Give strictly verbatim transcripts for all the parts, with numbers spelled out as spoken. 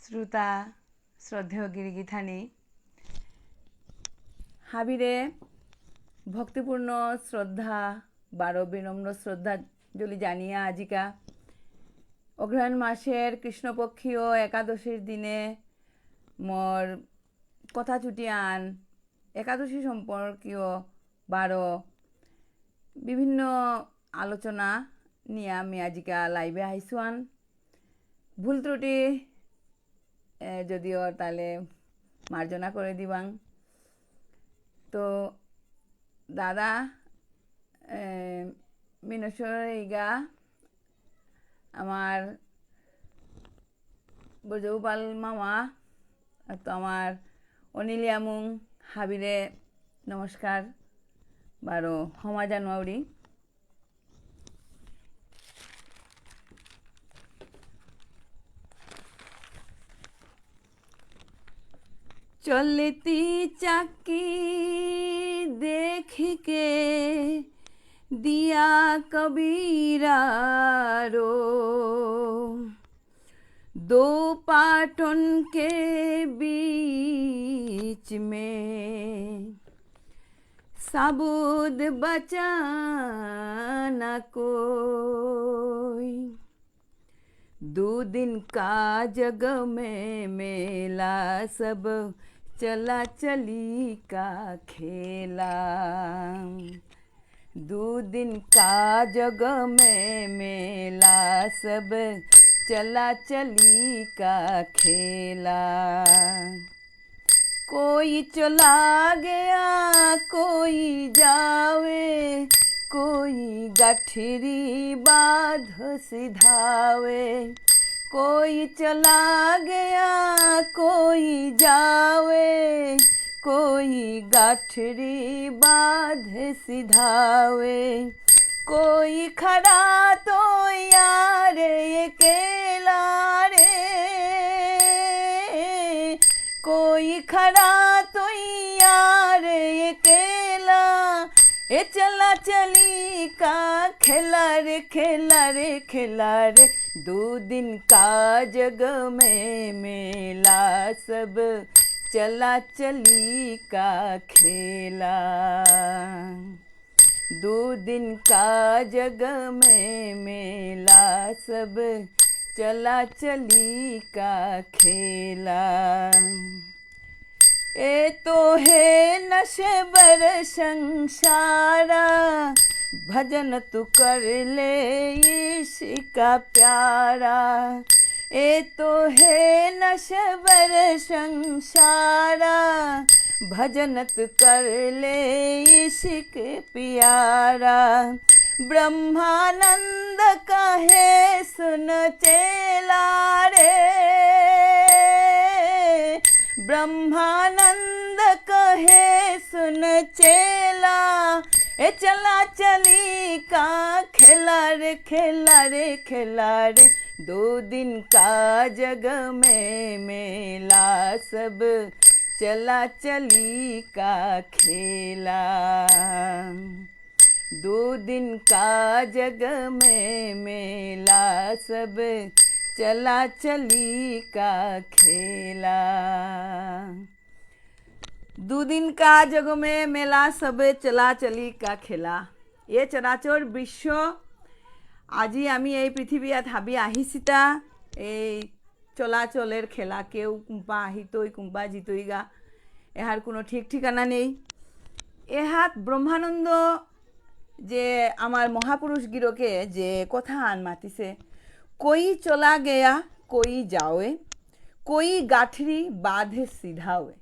শ্রোতা, শ্রদ্ধেয় গিরিগিথানি, হাবিরে ভক্তিপূর্ণ শ্রদ্ধা, বারো বিনম্র শ্রদ্ধাঞ্জলি জানিয়া আজিকা অগ্রহায়ণ মাসের কৃষ্ণপক্ষীয় একাদশীর দিনে মোর কথা চুটিয়ান একাদশী সম্পর্কীয় বারো বিভিন্ন আলোচনা নিয়া আমি আজিকা live এ আইসুয়ান। ভুল ত্রুটি, এ, যদিও তাহলে মার্জনা করে দিবাং। তো দাদা, এ, মিনসর ইগা আমার ব্রজগোপাল মামা, তো আমার অনিল ইয়ামুং হাবিরে নমস্কার, বারো হমা জানুয়ারি। চলতি চাকি দেখিকে দিয়া কবিরারো, দো পাটন কে বীচ মে সাবুদ বচা না কোই। दो दिन का जग में मेला, सब चला चली का खेला। दो दिन का जग में मेला, सब चला चली का खेला। कोई चला गया, कोई जावे, कोई गठरी बाध सिधावे। कोई चला गया, कोई जावे, कोई गठरी बाध सिधावे। कोई खड़ा तो यार अकेला रे, कोई खड़ा तो यार अकेला। ए चला चली का खेला रे, खेला रे, खेला रे। दो दिन का जग में मेला, सब चला चली का खेला। दो दिन का जग में मेला, सब चला चली का खेला। ए तो हे नशेबर संसारा, भजन तू कर ले ईश का प्यारा। ए तो हे नशेबर संसारा, भजन तू कर ले ईश के प्यारा। ब्रह्मानंद कहे सुन चेला रे, ब्रह्मानंद कहे सुन चेला। ए चला चली का खेला रे, खेला रे, खेला रे। दो दिन का जग में मेला, सब चला चली का खेला। दो दिन का जग में मेला, सब चला चली का खेला। দুদিন কা জগ মে মেলা, সবে চলা চলি কা খেলা। এ চরাচর বিশ্ব, আজি আমি এই পৃথিবীত হাবি আহিসিতা, এই চলাচলের খেলা, কেউ কুম্পা আহিতই, কুম্পা জিতইগা, এহার কোনো ঠিক ঠিকানা নেই। এহাত ব্রহ্মানন্দ যে আমার মহাপুরুষ গিরকে যে কথা আন মাতিছে, কই চলা গেয়া, কই যাওয়ে, কই গাঠরি বাঁধে সিধাওয়ে।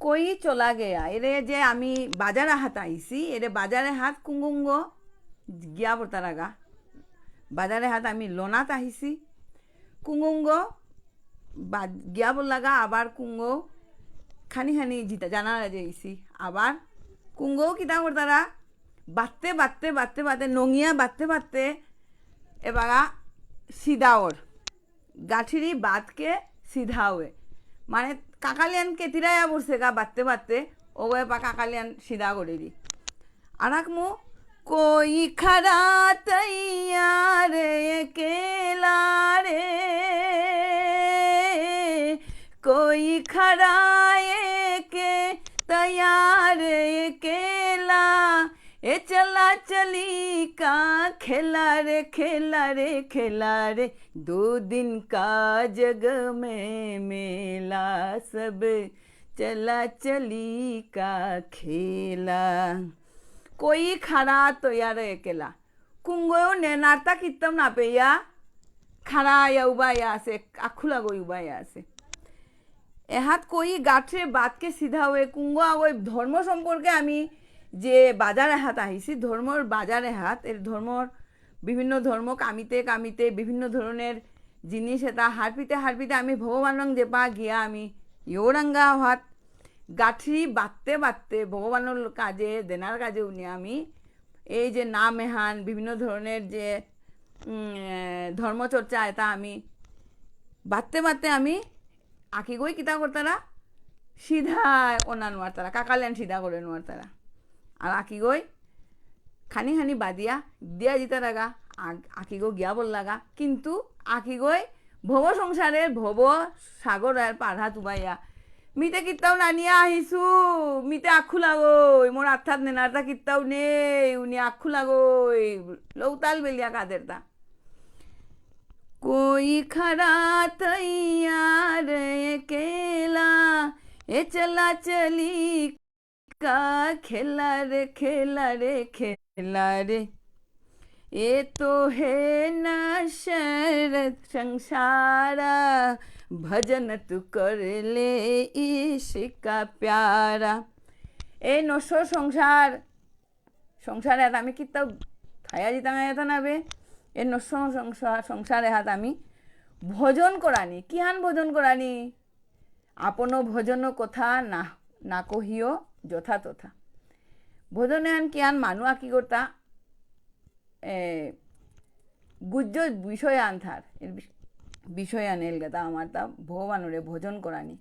কই চলা গেয়া, এরে যে আমি বাজার আহাত আইসি, এরে বাজারে হাত কুঙ্গুঙ্গ গিয়া বর্তারাগা। বাজারে হাত আমি লোনাত আহিসি, কুঙ্গুঙ্গ বা-, গিয়া বললাগা, আবার কুঙ্গ খানি খানি জিতা জানা যে ইসি, আবার কুঙ্গ কিতা করতারা, বাত্তে বাত্তে বাত্তে বাত্তে নঙিয়া বাত্তে বাত্তে এবাগা সিধাওর। গাঠিরি বাতকে সিধাওয়ে। মানে কাকালিয়ান কেতিরায়া বসেগা বাত্তে বাত্তে, ওগো এপা কাকালিয়ান সিধা করিরি। আরাক মু, কই খাড়া তৈয়ার একেলা রে। चली का खेला रे, खेला रे, खेला रे, दो दिन का जग में मेला, सब चला चली का खेला। कोई खड़ा तो यार अकेला, কুঙ্গয়ও নেনার্তা কিত্তাও না পেয়া, খাড়া আয়া উবাইয়া আছে, আখুলা গই উবাইয়া আছে। এহাত কই গাঠরে বাতকে সিধা হয়ে কুঙ্গ আগই ধর্ম সম্পর্কে আমি যে বাজার এহাত আহিছি, ধর্মর বাজার এহাত, এর ধর্মর বিভিন্ন ধর্ম কামিতে কামিতে বিভিন্ন ধরনের জিনিস এটা হারপিতে হারপিতে আমি ভগবানং যেপা গিয়া আমি ইয়োরাঙ্গা হাত গাঠরি বাততে বাততে ভগবানর কাজে দেনার কাজে উনি আমি এই যে নাম এহান বিভিন্ন ধরনের যে উম, এ, ধর্মচর্চা এটা আমি বাততে বাততে আমি আকিগই কিতা করতারা সিধা ওনা নোয়ারতারা, কাকালেন সিধা করে নোয়ারতারা। আর আকিগই খানি খানি বাদিয়া দিয়া দিতারাগা, আগ-, আকিগো গিয়া বললাগা, কিন্তু আকিগই ভব সংসারের ভব সাগর আর পারহা তুবাইয়া মিতে কিত্তাও না নিয়া আহিছু, মিতে আখু লাগই, মোর আর্থাত নেনারতা কিত্তাও নেই, উনি আখু লাগই, লৌতাল বেলিয়া কাদেরতা। कोई खड़ा तैयार अकेला, ए चला चली का खेला रे, खेला रे, खेला रे। ये तो है नश्वर संसारा, भजन तू कर ले ईश का प्यारा। এই নশ্বর সংসার, সংসারে হাত আমি কিত্তাও থায়া জিতাঙা যেতা নাবে। এই নশ্বর সংসার, সংসারে হাত আমি ভজন করানি। কিহান ভজন করানি? আপন ভজন কথা না, না কহিও যথা তথা। ভজন এহান কিহান মানু আকি করতা, এ, গুহ্য বিষয় আন থার, এর বিষ-, বিষয় আন এলগাতা আমার তা ভগবানরে ভজন করানি।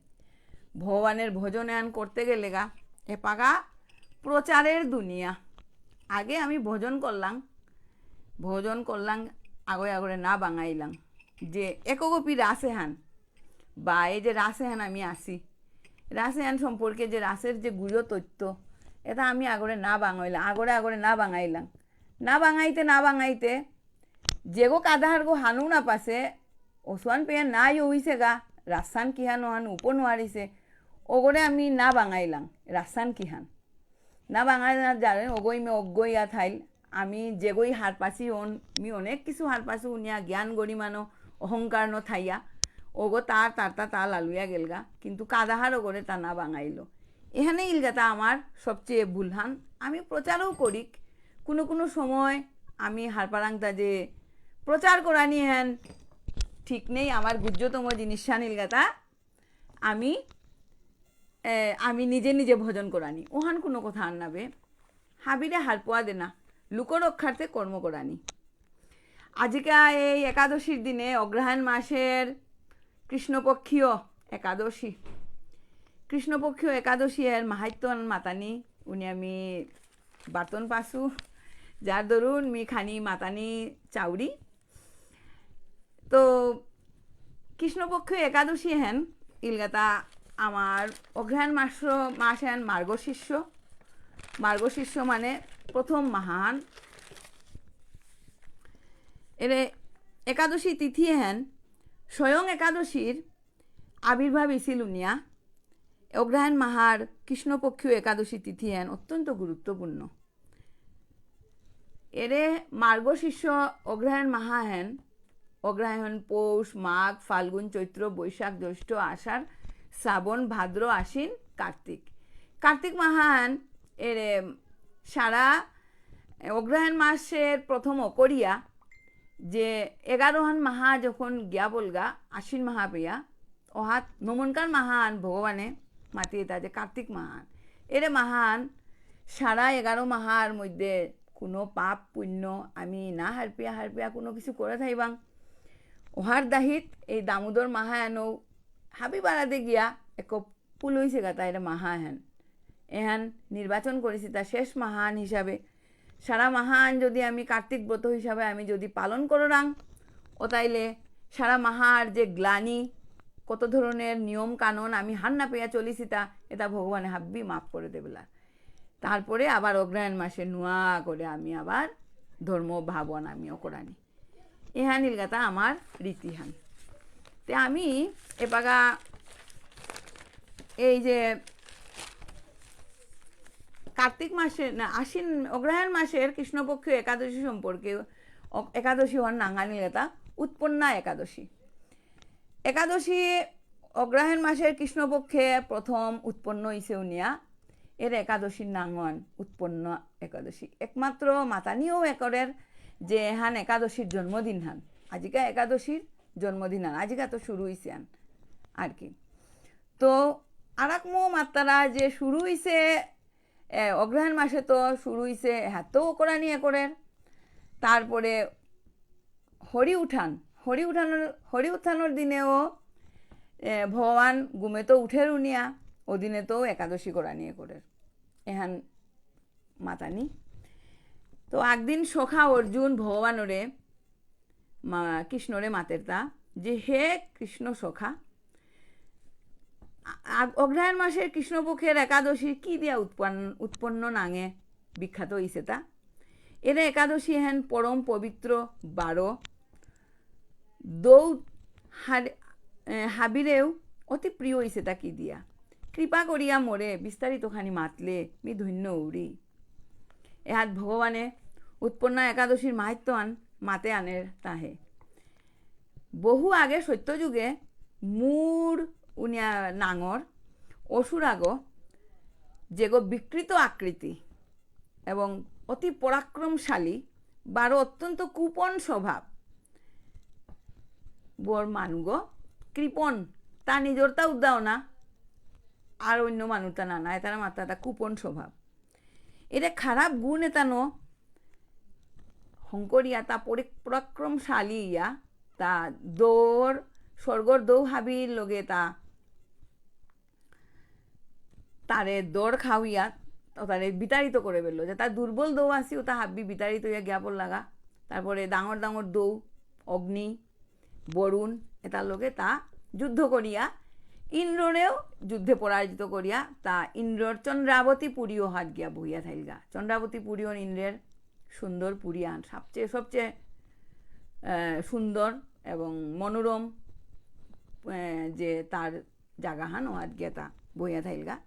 ভগবানের ভজন এহান করতে গেলেগা, এপাগা প্রচারের দুনিয়া। আগে আমি ভজন করলাম, ভজন করলাম, আগরে আগরে না বাঙাইলাম। যে একগোপী রাস এহান, বা এই যে রাস এহান আমি আসি, রাস এহান সম্পর্কে যে রাসের যে গুহ্য তথ্য, এটা আমি আগরে না বাঙাইলাম, আগরে আগরে না বাঙাইলাম। না বাঙাইতে, না বাঙাইতে, যেগো কাদাহারগো হানু না পাসে, ওসুয়ান পেয়া না ইয়ে হইছে গা, রাসান কিহান ওহান উপ নোয়ারিছে, ওগরে আমি না বাঙাইলাম, রাসান কিহান। না বাঙাই না জানে, ওগই মে অজ্ঞ ইয়া থাইল। আমি যেগই হারপাসি অন, মি অনেক কিছু হারপাসি উনিয়া জ্ঞান গরিমানো, অহংকার ন থাইয়া, ওগো তার, তার, তা, তা লালুয়া গেলগা, কিন্তু কাদাহার ওগরে তা না বাঙাইলো। এখানে ইলগাতা আমার সবচেয়ে ভুলহান। আমি প্রচারও করিক, কোনো কোনো সময় আমি হারপারাংতা যে প্রচার করানি হেন ঠিক নেই, আমার গুহ্যতম জিনিসহান ইলগাতা আমি, এ, আমি নিজে নিজে ভজন করানি। ওহান কোনো কথা আর নাবে। হাবিরে হারপোয়া দেনা, লোকরক্ষার্থে কর্ম করানি। আজিকা এই একাদশীর দিনে অগ্রহায়ণ মাসের কৃষ্ণপক্ষীয় একাদশী। কৃষ্ণপক্ষীয় একাদশী এর মাহাত্ম্য মাতানি উনি আমি বার্তন পাসু, যার দরুন মি খানি মাতানি চাউরি। তো কৃষ্ণপক্ষ একাদশী হেন ইলগাতা আমার অগ্রহায়ণ মাস, মাস হেন মার্গশীর্ষ। মার্গশীর্ষ মানে প্রথম মাহান। এরে একাদশী তিথি হেন স্বয়ং একাদশীর আবির্ভাব ইসিল উনিয়া। অগ্রহায়ণ মাহার কৃষ্ণপক্ষীয় একাদশী তিথি হেন অত্যন্ত গুরুত্বপূর্ণ। এরে মার্গশীর্ষ অগ্রহায়ণ মাহা হেন, অগ্রহায়ণ, পৌষ, মাঘ, ফাল্গুন, চৈত্র, বৈশাখ, জ্যৈষ্ঠ, আষাঢ়, শ্রাবণ, ভাদ্র, আশ্বিন, কার্তিক। কার্তিক মাহা হেন এরে সারা অগ্রহায়ণ মাসের প্রথম অকরিয়া যে এগারোহান মাহা যখন গিয়া বলগা, আশ্বিন মাহা পেয়া, অহাত নমনকার মাহান ভগবানে মাতিয়ে তা যে কার্তিক মাহান। এরে মাহান সারা এগারো মাহার মধ্যে কোনো পাপ পুণ্য আমি না হারপিয়া হারপিয়া কোনো কিছু করে থাইবাং। অহার দাহিত এই দামোদর মাহায়ানও হাবি বাড়াতে গিয়া এক পুলইছে গা তাইরে মাহাহান। এহান নির্বাচন করেছি তা শেষ মাহান হিসাবে। সারা মাহান যদি আমি কার্তিক ব্রত হিসাবে আমি যদি পালন কররাং, ও তাইলে সারা মাহার যে গ্লানি, কত ধরনের নিয়ম কানুন আমি হার না পেয়া চলিছি তা, এটা ভগবানে হাব্বি মাফ করে দেবেলা। তারপরে আবার অগ্রহায়ণ মাসে নুয়া করে আমি আবার ধর্ম ভাবন আমি অকরানি। এহান ইলগাতা আমার রীতিহান। তে আমি এবাগা এই যে কার্তিক মাসে, না, আশ্বিন, অগ্রহায়ণ মাসের কৃষ্ণপক্ষীয় একাদশী সম্পর্কে, অ-, একাদশী হন নাঙান ইলগাতা উৎপন্না একাদশী। একাদশী অগ্রহায়ণ মাসের কৃষ্ণপক্ষে প্রথম উৎপন্ন হইছে উনিয়া, এর একাদশীর নাঙন উৎপন্ন একাদশী। একমাত্র মাতানিও একরের যে হান একাদশীর জন্মদিন হান, আজিকা একাদশীর জন্মদিন হান, আজিকা তো শুরু হইছে হান আর কি। তো আরাক মো মাত্তারা যে শুরু হইছে, এ, অগ্রহায়ণ মাসে তো শুরু হইছে, হাতও করানি একরের। তারপরে হরি উঠান, হরি উঠানোর, হরি উত্থানোর দিনেও, এ, ভগবান ঘুমেতো উঠের উনিয়া, ও দিনেতো একাদশী করানি একরের। এহান মাতানি। তো একদিন সখা অর্জুন ভগবানরে, মা-, কৃষ্ণরে মাতেরতা যে, "হে কৃষ্ণ সখা, আ-, আ-, অগ্রহায়ণ মাসের কৃষ্ণপক্ষের একাদশী কি দিয়া উৎপন্ন, উৎপন্ন নাঙে বিখ্যাত হইছে তা? এরে একাদশী হেন পরম পবিত্র বারো, দৌ হার-, এ, হাবিরেও অতি প্রিয় হইছে তা কি দিয়া? কৃপা করিয়া মোরে বিস্তারিত খানি মাতলে মি ধন্য উরি।" এহাত ভগবানে উৎপন্না একাদশীর মাহাত্ম্য আন মাতে আনের তাহে। বহু আগে সত্যযুগে মূর উনিয়া নাঙর অসুরাগ, যেগো বিকৃত আকৃতি এবং অতি পরাক্রমশালী, বারো অত্যন্ত কুপন স্বভাব। বর মানুগ কৃপণ, তা নিজরতা উদ্দাও না, আর অন্য মানুষতা না, না, এতারা মাত্রা তা কুপন স্বভাব। এরে খারাপ গুণ এতা ন, হংকরিয়া তা পরি-, পরাক্রমশালী ইয়া, তা দৌর, স্বর্গর দৌ হাবির লগে তা, তারে দর খাওয়াইয়া, ও তারে বিতাড়িত করে বেললো, যে তার দুর্বল দৌ আসি, ও তা হাব্বি বিতাড়িত হইয়া গিয়া পড়লাগা। তারপরে ডাঙর ডাঙর দৌ, অগ্নি, বরুণ, এতার লগে তা যুদ্ধ করিয়া, ইন্দ্ররেও যুদ্ধে পরাজিত করিয়া, তা ইন্দ্রর চন্দ্রাবতী পুরী অহাত গিয়া বহিয়া থাইলগা। চন্দ্রাবতী পুরী অন ইন্দ্রের সুন্দর পুরী আন, সবচেয়ে, সবচেয়ে, আহ, সুন্দর এবং মনোরম, আহ, যে তার জাগাহান অহাত গিয়া তা বহিয়া থাইলগা।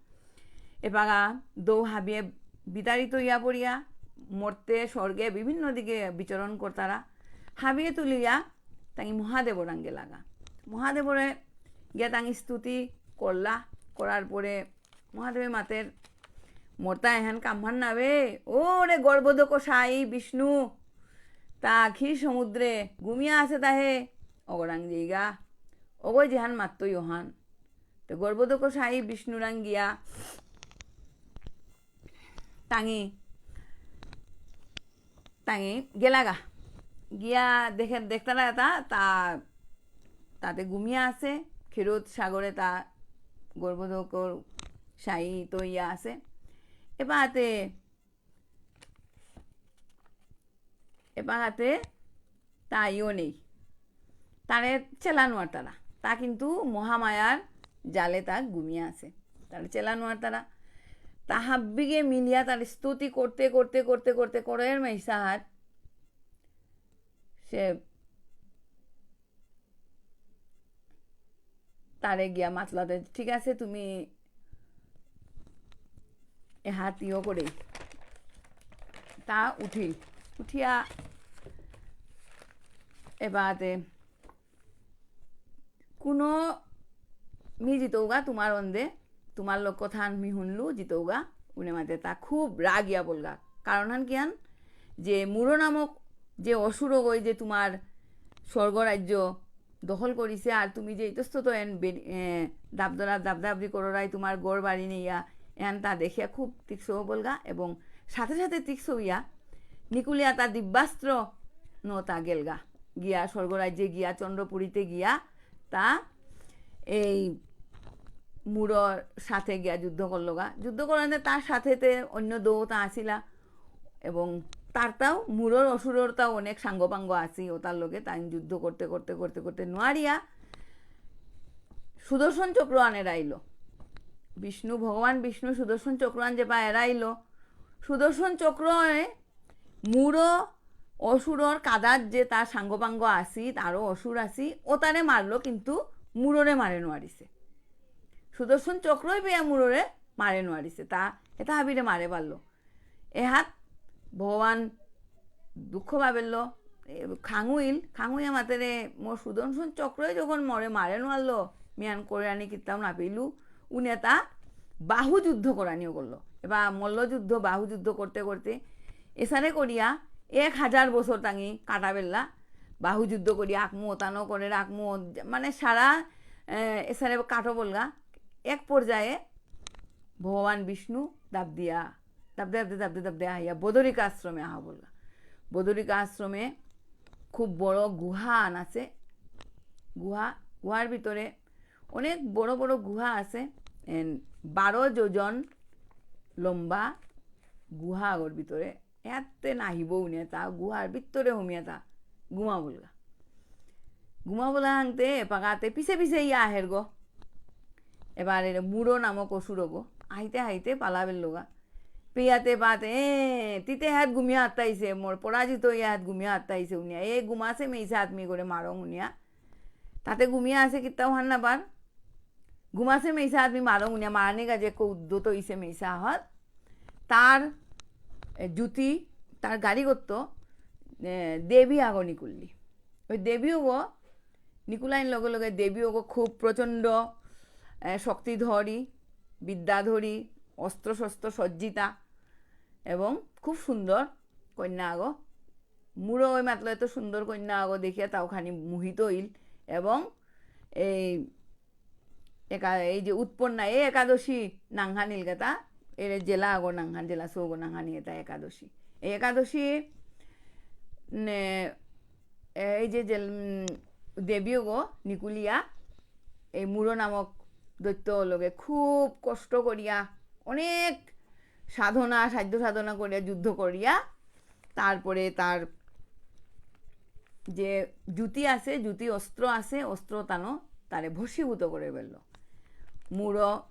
এপাগা দৌ হাবিয়ে বিতাড়িত ইয়া পড়িয়া মর্তে স্বর্গে বিভিন্ন দিকে বিচরণ করতারা। হাবিয়ে তুলিয়া তাঙি মহাদেবরাং গেলাগা। মহাদেবরে গিয়া তাঙি স্তুতি করলা, করার পরে মহাদেবে মাতের, "মর্তা এহান কামহান নাবে, ও রে গর্ভোদক সাই বিষ্ণু, তা ক্ষীর সমুদ্রে ঘুমিয়া আছে তাহে, অগরাং যেইগা, অগই যেহান মাত্তই অহান।" তো গর্ভোদক সাই বিষ্ণুরাং গিয়া, তাঙি, তাঙি গেলাগা। গিয়া দেখে, দেখতারা তা, তা, তাতে ঘুমিয়া আছে, ক্ষীরোদ সাগরে তা গর্ভোদকর সাই তইয়া আছে। এবাতে, এবাতে তাইও নেই। তারে চেলা নোয়ারতারা। তা কিন্তু মহামায়ার জালে তা ঘুমিয়া আছে। তারে চেলা নোয়ারতারা। তা হাব্বিগে মিলিয়া তার স্তুতি করতে, করতে, করতে, করতে, করের মেইসাহাত সে তারে গিয়া মাতলাতে, "ঠিক আছে, তুমি এহাত ইয়ো করে।" তা উঠিল। উঠিয়া এবাতে কোনো মি জিতৌগা তোমার অন্দে, তোমার লোক কথা মি শুনলু জিতৌগা, উনি মাতে তা খুব রাগিয়া বলগা। কারণ হান কিয়ান যে মুরো নামক যে অসুর গই যে তোমার স্বর্গ রাজ্য দখল করিছে, আর তুমি যে ইতস্তত এন বে-, এ, দাবদরা দাবদাবদি কররাই তোমার গড় বাড়ি নেইয়া, এন তা দেখিয়া খুব তীক্ষ্ণ বলগা এবং সাথে সাথে তীক্ষ্ণ হইয়া নিকুলিয়া তা দিব্যাস্ত্র ন তা গেলগা। গিয়া স্বর্গরাজ্যে গিয়া চন্দ্রপুরীতে গিয়া তা এই মুরর সাথে গিয়া যুদ্ধ করলগা। যুদ্ধ করাতে তার সাথেতে অন্য দৌ তা আসিলা এবং তার তাও মুরর অসুরর তাও অনেক সাঙ্গপাঙ্গ আসি, ও তার লগে তাই যুদ্ধ করতে করতে করতে করতে নোয়ারিয়া সুদর্শন চক্র আন এরাইল। বিষ্ণু, ভগবান বিষ্ণু সুদর্শন চক্র আন যে পা এরাইল, সুদর্শন চক্রয়ে মুরো অসুরর কাদাত যে তার সাঙ্গপাঙ্গ আসি, তারও অসুর আসি, ও তারে মারলো, কিন্তু মুরোরে মারে নোয়ারিছে। সুদর্শন চক্রই পেয়া মুরোরে মারে নোয়ারিছে, তা এটা হাবিরে মারে পারলো। এহাত ভগবান দুঃখ পাবেললো, এ, খাঙুইল, খাঙুইয়া মাতেরে মোর সুদর্শন চক্রই যখন মরে মারে নোয়ারলো, মিয়ান করে আনি কিত্তাও না পেলু, উনি এটা বাহু যুদ্ধ করানিও করলো। এবার মল্লযুদ্ধ, বাহু যুদ্ধ করতে করতে এসারে করিয়া এক হাজার বছর তাঙি কাটাবেললা, বাহু যুদ্ধ করিয়া আকমু ওতানো করে আকমু, মানে সারা, এ, এসারে কাটো বলগা। এক পর্যায়ে ভগবান বিষ্ণু দাব দিয়া, দাবদে, দাবদে, দাবদে, দাবদে আহিয়া বদরিকা আশ্রমে আহা বলগা। বদরিকা আশ্রমে খুব বড় গুহা আন আছে। গুহা, গুহার ভিতরে অনেক বড় বড় গুহা আছে। এন বারো যোজন লম্বা গুহা আগর ভিতরে। এতে নাহিব উনি তা গুহার ভিতরে হুমিয়া তা ঘুমা বলগা। ঘুমা বলা হাংতে পাকাতে পিছে পিছে ইয়া আহের গো। এবার এর মুরো নামক অসুর গো। আইতে আইতে পালা বেললোগা। পিয়াতে পাতে, এ, তিতে হাত ঘুমিয়া আত্তাইছে, মোর পরাজিত ইয়া হাত ঘুমিয়া আত্তাইছে উনিয়া। এ ঘুমাসে মেইসা আদমি করে মারং উনিয়া। তাতে ঘুমিয়া আছে কিত্তাও হান না পার। ঘুমাসে মেইসা আদমি মারং উনিয়া, মারানি গাজে কো উদ্যত ইসে মেইসা হত। তার, এ, জুতি, তার গাড়ি করতো, এ, দেবী আগো নিকুল্লি। ওই দেবী ওগো নিকুলাইন লগে লগে দেবী ওগো খুব প্রচণ্ড, এ, শক্তিধরী, বিদ্যাধরী, অস্ত্রশস্ত্র সজ্জিতা এবং খুব সুন্দর কন্যা আগো। মুরো ওই মাতলো এত সুন্দর কন্যা আগো দেখিয়া তাও খানি মোহিত হইল এবং এই একা-, এই যে উৎপন্না, এই একাদশী নাংহান ইলগাতা, এর জেলা আগো নাংহান, জেলা সৌগো নাংহানি এটা একাদশী। এই একাদশী, নে, এই যে, যে, উম, দেবী ওগো নিকুলিয়া, এই মুরো নামক দৈত্য লগে খুব কষ্ট করিয়া, অনেক সাধনা, সাধ্য সাধনা করিয়া, যুদ্ধ করিয়া, তারপরে তার যে জুতি আছে, জুতি অস্ত্র আছে, অস্ত্র তানো তারে ভস্মীভূত করে ফেললো। মুরো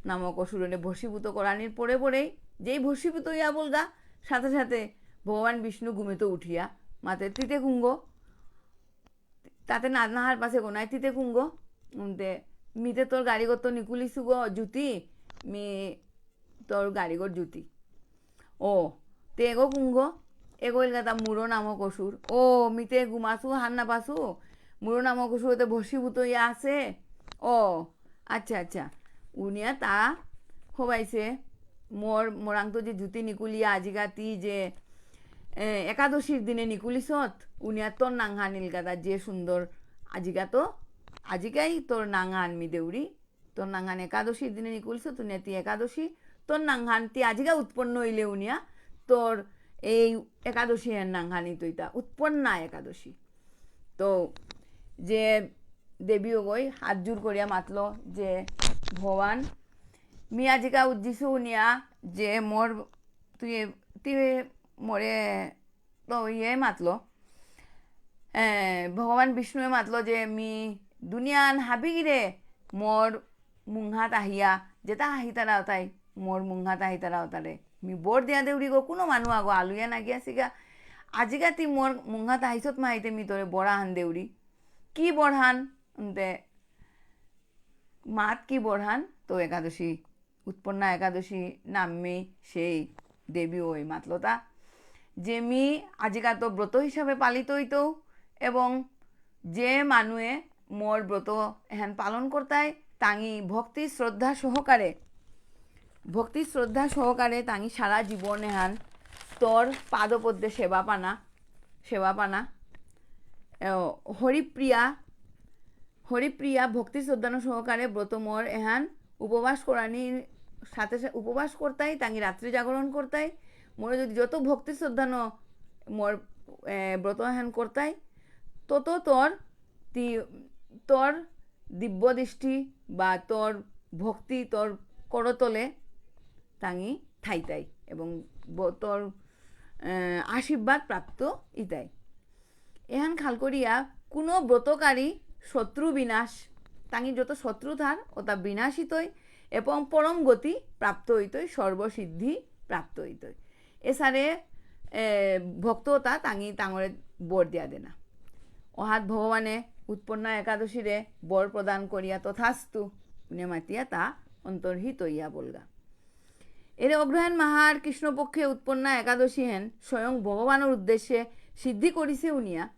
নামক অসুররে ভস্মীভূত করানির পরে পরেই, যেই ভস্মীভূত ইয়া বলগা, সাথে সাথে ভগবান বিষ্ণু ঘুমেতো উঠিয়া মাতে, "তিতে কুঙ্গ?" তাতে না, নাহার পাশে গো নাই, "তিতে কুঙ্গ?" উনতে, "মিতে তোর গাড়িগত নিকুলিসু গো জুতি, মি তোর গাড়িগর জুতি।" "ও, তে এগো কুঙ্গ?" "এগো ইলগাতা মুরো নামক অসুর।" "ও, মিতে ঘুমাসু হার না পাসু, মুরো নামক অসুর তে ভস্মীভূত ইয়া আছে।" "ও, আচ্ছা, আচ্ছা।" উনিয়া তা হবাইছে, মোর, মোরাংতো যে জুতি নিকুলিয়া আজিগাতি যে, এ, একাদশীর দিনে নিকুলিসত, উনিয়া তোর নাংহান ইলগাতা যে সুন্দর আজিগাতো, আজিকাই তোর নাংহান মি দেউরি, তোর নাংহান একাদশীর দিনে নিকুলিসত, উনিয়া তি একাদশী, তোর নাংহান তি আজিকা উৎপন্ন হইলে উনিয়া, তোর এই একাদশী এর নাংহানি তৈতা, উৎপন্না একাদশী। তো যে দেবী ওগই হাত জোর করিয়া মাতলো যে, "ভগবান, মি আজিকা উজ্জিসু উনিয়া যে মোর, তুই, তুই মোরে", তো ইয়ে মাতলো, এ, ভগবান বিষ্ণুয়ে মাতলো যে, "মি দুনিয়ান হাবিগিরে মোর মুংহাত আহিয়া, যেতা আহিতারা অতাই, মোর মুংহাত আহিতারা অতারে মি বর দিয়া দেউরি গো, কোনো মানু আগো আলুয়া না গিয়াসিগা। আজিকা তি মোর মুংহাত আহিসত মাইতে মি তোরে বরাহান দেউরি।" "কি বরহান?" উনতে, "মাত কি বরহান?" তো একাদশী, উৎপন্না একাদশী নাম্নী সেই দেবী ওই মাতলতা, যে মি আজিকা তো ব্রত হিসাবে পালিত হইতো এবং যে মানুয়ে মোর ব্রত এহান পালন করতাই, তাঙি ভক্তি শ্রদ্ধা সহকারে, ভক্তি শ্রদ্ধা সহকারে তাঙি সারা জীবন এহান তোর পাদপদ্মে সেবা পানা, সেবা পানা। এ, হরিপ্রিয়া, হরিপ্রিয়া ভক্তি শ্রদ্ধা সহকারে ব্রত মোর এহান উপবাস করানির সাথে সা-, উপবাস করতাই, তাঙি রাত্রি জাগরণ করতাই, মোরে যদি যত ভক্তি শ্রদ্ধা ন মোর, এ, ব্রত এহান করতাই, তত তোর তি-, তোর দিব্য দৃষ্টি বা তোর ভক্তি তোর করতলে তাঙি থাইতাই এবং ব-, তোর, এ, আশীর্বাদ প্রাপ্ত ইতাই। এহান খাল করিয়া কোনো ব্রতকারী শত্রু বিনাশ, তাঙি যত শত্রু থার ওতা বিনাশিতই এবং পরম গতি প্রাপ্ত হইতই, সর্বসিদ্ধি প্রাপ্ত হইতই। এসারে, এ, ভক্ত তা তাঙি তাঙরে বর দিয়া দেনা। অহাত ভগবানে উৎপন্না একাদশীরে বর প্রদান করিয়া তথাস্তু উনে মাতিয়া তা অন্তর্হিত ইয়া বলগা। এরে অগ্রহায়ণ মাহার কৃষ্ণপক্ষে উৎপন্না একাদশী হেন স্বয়ং ভগবানর উদ্দেশ্যে সিদ্ধি করিছে উনিয়া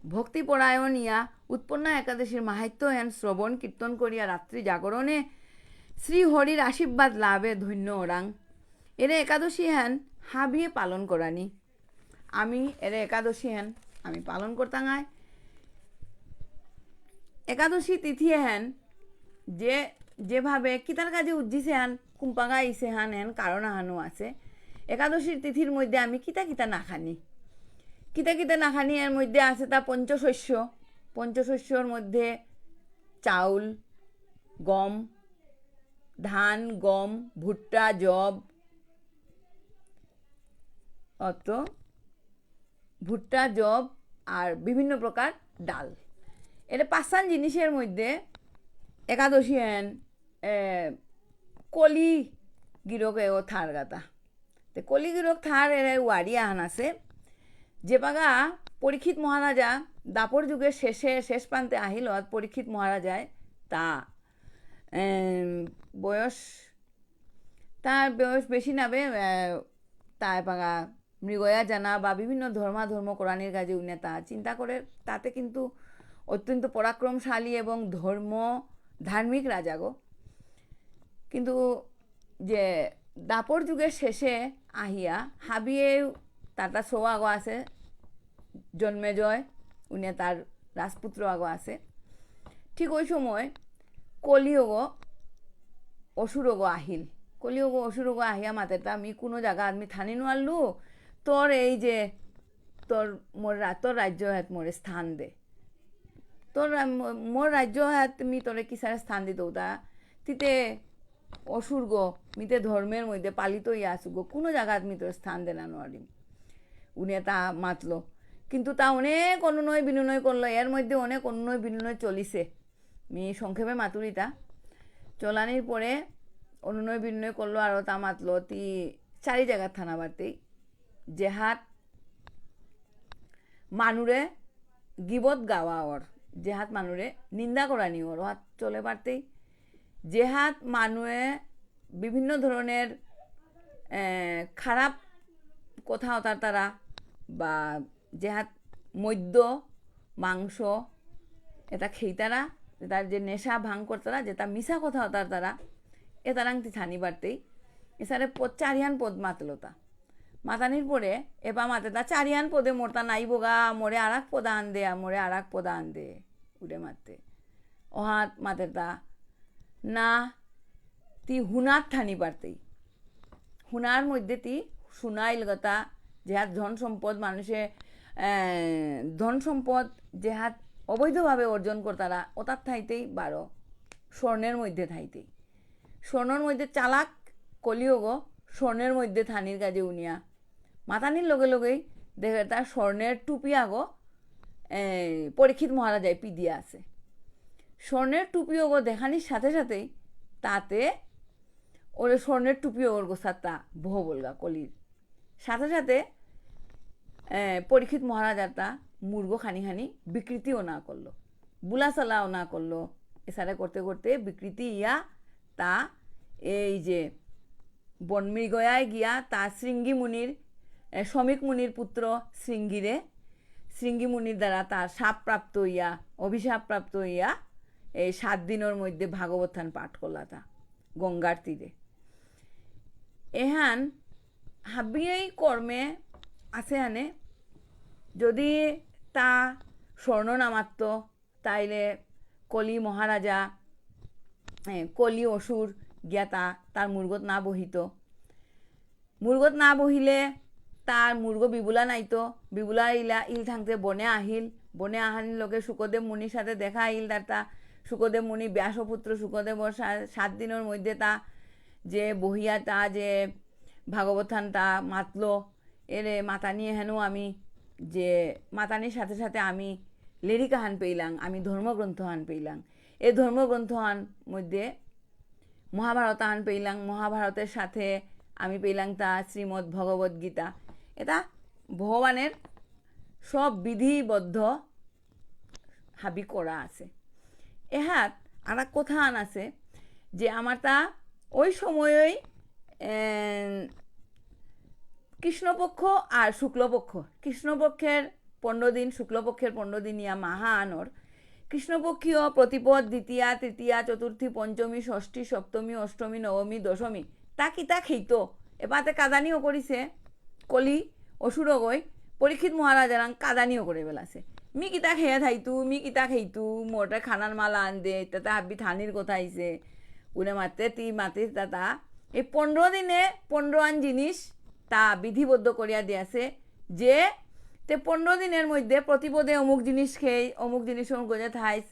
ভক্তিপরায়ণ ইয়া উৎপন্না একাদশীর মাহাত্ম্য হেন শ্রবণ কীর্তন করিয়া রাত্রি জাগরণে শ্রী হরির আশীর্বাদ লাভে ধন্য ওরাং। এরে একাদশী হেন হাবিয়ে পালন করানি। আমি এরে একাদশী হেন আমি পালন করতাঙাই। একাদশী তিথি হেন যে, যেভাবে কিতার কাজে উজ্জিছে হান, কুম্পাগা আইছে হান, এন কারণ আহানও আছে। একাদশীর তিথির মধ্যে আমি কিতা কিতা না খানি, কিতা কিতা না খানি, এর মধ্যে আছে তা পঞ্চশস্য। পঞ্চশস্যর মধ্যে চাউল, গম, ধান, গম, ভুট্টা, জব, অত ভুট্টা, জব আর বিভিন্ন প্রকার ডাল। এটা পাঁচহান জিনিসের মধ্যে একাদশী এন, এ, কলি গিরকে ও থার গাতা। তে কলি গিরক থার এর ওয়ারি আহান আছে। যে পাগা পরীক্ষিত মহারাজা দ্বাপর যুগের শেষে, শেষ প্রান্তে আহিল, আর পরীক্ষিত মহারাজায় তা, এম, বয়স, তার বয়স বেশি নাবে, এ, তাই পাগা মৃগয়া জানা বা বিভিন্ন ধর্মাধর্ম করানির কাজে উনি তা চিন্তা করে, তাতে কিন্তু অত্যন্ত পরাক্রমশালী এবং ধর্ম, ধার্মিক রাজাগো। কিন্তু যে দ্বাপর যুগের শেষে আহিয়া হাবিয়ে তার তার সৌ আগো আছে, জন্মেজয়, উনি তার রাজপুত্র আগো আছে। ঠিক ওই সময় কলিযুগ অসুরগ আহিল। কলিযুগ অসুরগ আহিয়া মাতের তা, "মি কোনো জায়গা আমি থানি নোয়ারলু, তোর এই যে, তোর মোর রা-, তোর রাজ্য হাত মোরে স্থান দে। তোর রা-, মো-, মোর রাজ্য হাত মি তোরে কিসারে স্থান দিত উতা? তিতে অসুরগ, মিতে ধর্মের মধ্যে পালিত ইয়া আসুগ, কোনো জায়গাত মি তোরে স্থান দেনা নোয়ারিম।" উনি তা মাতলো। কিন্তু তা অনেক অনুনয় বিনুনয় করলো, এর মধ্যে অনেক অনুনয় বিনুনয় চলিছে। মি সংক্ষেপে মাতুরিতা। চলানির পরে অনুনয় বিনুনয় করলো, আরো তা মাতলো, তি চারি জায়গা থানা বাড়তেই, যেহাত মানুরে গিবত গাওয়া ওর, যেহাত মানুরে নিন্দা করানি ওর, ওহাত চলে বাড়তেই, যেহাত মানুয়ে বিভিন্ন ধরনের, এ, খারাপ কথা ওতার তারা বা যেহাত মদ্য, মাংস, এটা খেইতারা, যেটা যে নেশা ভাঙ করতারা, যেটা মিছা কথা ওতার তারা, এতারাং তি থানি বাড়তেই, এসারে পদ, চারিহান পদ মাতলতা। মাতানির পরে, এপা মাতেতা, "চারিহান পদে মোরতা নাইবগা, মোরে আরাক পদ আন দে, মোরে আরাক পদ আন দে।" উড়ে মাতে। অহাত মাতেতা, না, তি হুনাত থানি পারতেই। হুনার মধ্যে তি সোনা ইলগতা, যেহাত ধন সম্পদ মানুষে, এ, ধন সম্পদ যেহাত অবৈধভাবে অর্জন করতারা, ওতার থাইতেই বারো, স্বর্ণের মধ্যে থাইতেই। স্বর্ণের মধ্যে চালাক কলিযুগ, স্বর্ণের মধ্যে থানির কাজে উনিয়া। মাতানির লগে লগেই দেখে তার স্বর্ণের টুপি আগো, এ, পরীক্ষিত মহারাজায় পিদিয়া আছে। স্বর্ণের টুপি ওগো দেখানির সাথে সাথেই তাতে ওরে স্বর্ণের টুপি ওর গোসাতা বহ বলগা কলির। সাথে সাথে, এ, পরীক্ষিত মহারাজার তা মুরগো খানি খানি বিকৃতিও না করলো, বুলাচালাও না করলো। এসারে করতে করতে বিকৃতি ইয়া তা এই যে বনমৃগয়ায় গিয়া তা শৃঙ্গী মুনির, এ, শমীক মুনির পুত্র শৃঙ্গীরে, শৃঙ্গী মুনির দ্বারা তার শাপ প্রাপ্ত হইয়া, অভিশাপ প্রাপ্ত হইয়া, এই সাত দিনের মধ্যে ভাগবত থান পাঠ করলা তা গঙ্গার তীরে। এহান হাবিয়েই কর্মে আছে আনে, যদি তা স্বর্ণ না মাততো, তাইলে কলি মহারাজা, এ, কলি অসুর গিয়া তা, তার মুরগত না বহিত। মুরগত না বহিলে তার মুরগ বিবুলা নাইতো। বিবুলা ইলা ইল থাকতে বনে আহিল। বনে আহানির লগে শুকদেব মুনির সাথে দেখা আহিল তার তা। শুকদেব মুনি ব্যাসপুত্র শুকদেবর সা-, সাত দিনের মধ্যে তা যে বহিয়া তা যে ভাগবত থান তা মাতলো, এরে মাতানি হেনু আমি যে মাতানির সাথে সাথে আমি লেরিক আহান পেইলাং, আমি ধর্মগ্রন্থ আহান পেইলাং। এই ধর্মগ্রন্থ আহান মধ্যে মহাভারত আহান পেইলাং, মহাভারতের সাথে আমি পেলাং তা শ্রীমদ্ ভগবত গীতা। এটা ভগবানের সব বিধিবদ্ধ হাবি করা আছে। এহাত আর এক কথা আন আছে যে আমার তা ওই সময়ই, এম, কৃষ্ণপক্ষ আর শুক্লপক্ষ, কৃষ্ণপক্ষের পনেরো দিন, শুক্লপক্ষের পনেরো দিন ইয়া মাহা আনর, কৃষ্ণপক্ষীয় প্রতিপদ, দ্বিতীয়া, তৃতীয়া, চতুর্থী, পঞ্চমী, ষষ্ঠী, সপ্তমী, অষ্টমী, নবমী, দশমী, তা কিতা খেইতো, এবাতে কাদানিও করিছে, কলি অসুরগই, পরীক্ষিত মহারাজারাং কাদানিও করে বেলাছে। মি কিতা খেয়া থাইতু, মি কিতা খেইতু, মোটে খানার মালা আন দে, তা তা হাবি থানির কথা আইছে। উনি মাতে তি মাতে তা তা। এই পনেরো দিনে পনেরো আন জিনিস তা বিধিবদ্ধ করিয়া দিয়াছে যে তে পনেরো দিনের মধ্যে প্রতিপদে অমুক জিনিস খেয়ে, অমুক জিনিসর গজে থাইস,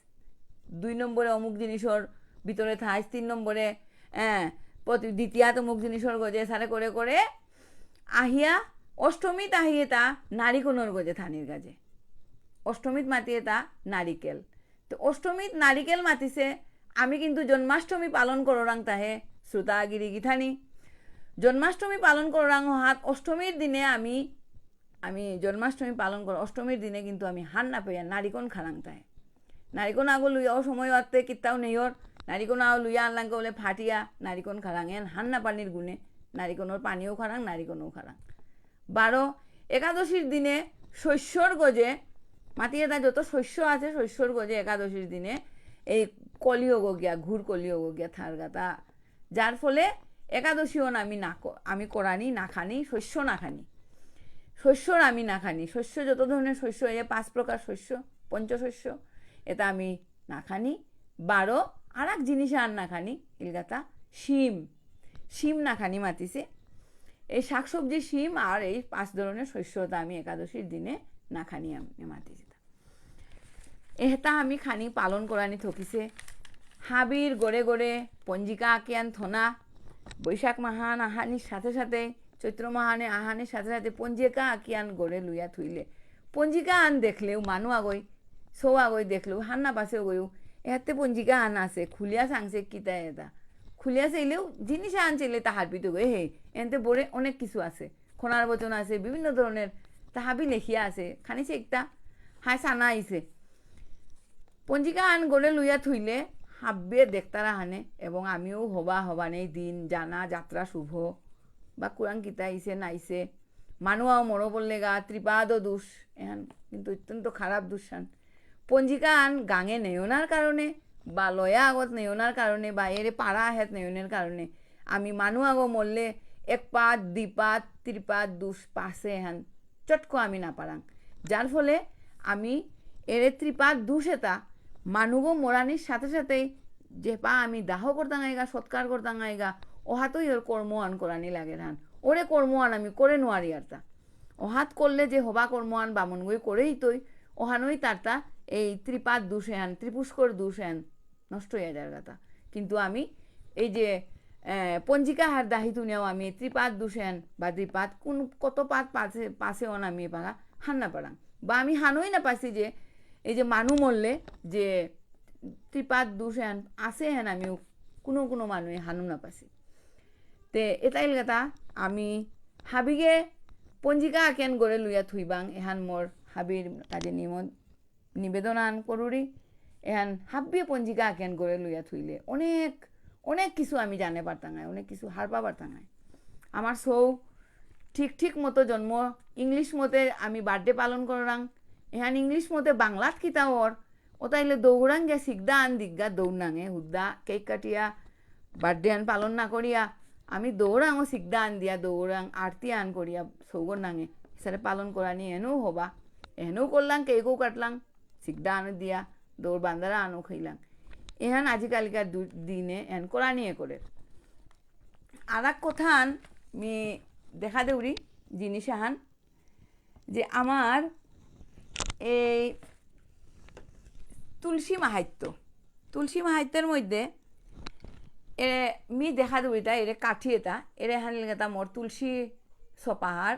দুই নম্বরে অমুক জিনিসর ভিতরে থাইস, তিন নম্বরে, এ, প্রতি-, দ্বিতীয়াত অমুক জিনিসর গজে, সারে করে করে আহিয়া অষ্টমীত আহিয়ে তা নারিকনর গজে থানির গাজে। অষ্টমীত মাতিয়ে তা নারিকেল। তো অষ্টমীত নারিকেল মাতিছে, আমি কিন্তু জন্মাষ্টমী পালন কররাং তাহে শ্রোতা গিরি গিথানি। জন্মাষ্টমী পালন কররাং হাত অষ্টমীর দিনে আমি, আমি জন্মাষ্টমী পালন কর, অষ্টমীর দিনে কিন্তু আমি হার না পেয়া নারিকন খারাং তাহে। নারিকন আগো লুইয়াও সময় আতে কিত্তাও নেইয়র, নারিকন আও লুইয়া আনলাঙ্কে বলে ফাটিয়া নারিকন খারাং, এন হার না পানির গুণে নারিকনর পানিও খারাং, নারিকনও খারাং। বারো, একাদশীর দিনে শস্যর গজে, মাটি এটা যত শস্য আছে, শস্যর গজে একাদশীর দিনে এই কলিয়োগ গিয়া, ঘুর কলিয়োগ গিয়া থারগাতা। যার ফলে একাদশীও আমি না ক-, আমি করানি, না খানি, শস্য না খানি। শস্যর আমি না খানি। শস্য যত ধরনের শস্য, এই যে পাঁচ প্রকার শস্য, পঞ্চশস্য, এটা আমি না খানি। বারো, আর এক জিনিস আর না খানি, ইলগাতা শিম। শিম না খানি মাতিছে। এই শাকসবজি, শিম আর এই পাঁচ ধরনের শস্য, তা আমি একাদশীর দিনে না খানি আমি মাতিছে। এহতা আমি খানি পালন করানি থকিছে। হাবির গড়ে গড়ে পঞ্জিকা আকিয়ান থনা, বৈশাখ মাহান আহানির সাথে সাথে, চৈত্র মাহানে আহানির সাথে সাথে পঞ্জিকা আকিয়ান গড়ে লুইয়া থুইলে। পঞ্জিকা আন দেখলেও মানু আগই, সৌ আগই দেখলেও, হান্না পাশেও গইও, এহাতে পঞ্জিকা আন আছে, খুলিয়া চাংছে কিতা এটা। খুলিয়া চাইলেও জিনিস আন চাইলে তাহার পিতো গই, হে, এনতে বড়ে অনেক কিছু আছে। খনার বচন আছে, বিভিন্ন ধরনের তাহাবি লেখিয়া আছে। খানিছে একটা, হায় সানা আইছে। পঞ্জিকা আন গড়ে লইয়া থইলে হাব্বে দেখতারা হানে, এবং আমিও হবা হবা নেই দিন, জানা, যাত্রা শুভ, বা কুরাং কিতা আইছে, নাইছে, মানুয়াও মরো বললেগা, ত্রিপাদ দোষ, এহান কিন্তু অত্যন্ত খারাপ দোষ হান। পঞ্জিকা আন গাঙে নেয়নার কারণে, বা লয়া আগত নেয়নার কারণে, বা এরে পাড়া আহেত নেয়নের কারণে, আমি মানু আগো মরলে এক পাত, দ্বিপাত, ত্রিপাত, দোষ পাশে এহান চটকো আমি না পারাং। যার ফলে আমি এরে ত্রিপাত দোষ এটা মানুগো মরানির সাথে সাথেই যে পা আমি দাহ করতাম আইগা, সৎকার করতাম আইগা, ওহাতই ওর কর্ম আন করানি লাগে হান। ওরে কর্ম আন আমি করে নোয়ারি আর তা। ওহাত করলে যে হবা কর্ম আন বামনগই করেই তৈ, ওহানই তারতা এই ত্রিপাত দোষ এহান, ত্রিপুষ্কর দোষ এহান নষ্ট হইয়া যার গাতা। কিন্তু আমি এই যে, আহ, পঞ্জিকা হার দাহি তুনিয়াও আমি ত্রিপাত দোষ এহান বা দ্বিপাত কোন কত পাত পাশে, পাশে অন আমি পাগা হান না পারাং। বা আমি হানই না পাসি যে এই যে মানু মরলে যে ত্রিপাত দোষ এহান আছে এহান আমিও কোনো কোনো মানুয়ে হানু না পাসি। তে এটাইল কথা আমি হাবিগে পঞ্জিকা আকেন গড়ে লইয়া থুইবাং এহান মোর হাবির কাজে নিমন নিবেদন আন করুরি। এহান হাব্বি পঞ্জিকা আকেন গড়ে লইয়া থুইলে অনেক, অনেক কিছু আমি জানে পারতাঙাই, অনেক কিছু হারপা পারতাঙাই। আমার সৌ ঠিক ঠিক মতো জন্ম, ইংলিশ মতে আমি বার্থডে পালন কররাং। এহান ইংলিশ মতে বাংলাত কিতা অর, ওতাইলে দৌড়াং গিয়া সিগদা আন দিগা দৌড় নাঙে, হুদ্দা কেক কাটিয়া বার্থডে আন পালন না করিয়া, আমি দৌড়াং ও সিগদা আন দিয়া দৌড়াং আরতি আন করিয়া সৌগর নাঙে, সারে পালন করানি এনও হবা, এনও করলাং, কেকও কাটলাং, সিগদা আনো দিয়া, দৌড় বান্দারা আনো খাইলাং। এহান আজিকালিকার দু-, দিনে এন করানি এ করে। আর এক কথা আন মি দেখা দেউরি জিনিস আহান যে আমার এই তুলসী মাহাত্ম্য, তুলসী মাহাত্ম্যের মধ্যে এ মি দেখা দেউরি তা এরে কাঠি এটা, এরে হানিল গেতা মোর তুলসী সোপাহার,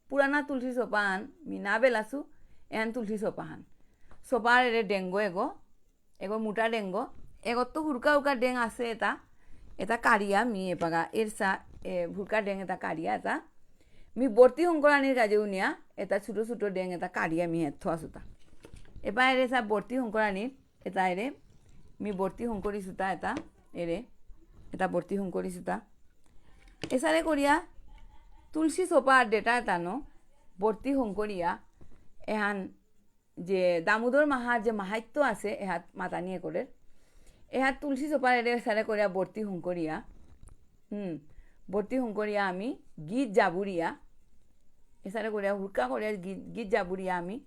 পুরানা তুলসী সোপাহান মি না বেলাসু, এহান তুলসী সোপাহান। সোপার এরে ডেঙ্গো এগো, এগো মোটা ডেঙ্গো, এগো তো হুরকা হুরকা ডেং আছে এটা, এটা কারিয়া মি এপাগা এরসা এ, ভুরকা ডেং এতা কারিয়া এতা। মি বর্তি হংকরানির কাজে উনিয়া, এতা ছোট ছোট ডেং এতা কারিয়া মি এত আসুতা। এবারে এসা বর্তি হংকরানির, এতা এরে, মি বর্তি হংকরি সুতা এতা, এরে, এতা বর্তি হংকরি সুতা। এসারে করিয়া, তুলসী সোপা আর ডেটা এতা ন, বর্তি হংকরিয়া, এহান যে দামোদর মাহার যে মাহাত্ম্য আছে, এহাত মাতানি একরের। এহাত তুলসী সোপার এরে এসারে করিয়া বর্তি হংকরিয়া, হুম, বর্তি হংকরিয়া আমি গীত জাবুরিয়া, এসারে করিয়া হুরকা করিয়া গীত, গীত জাবুরিয়া আমি,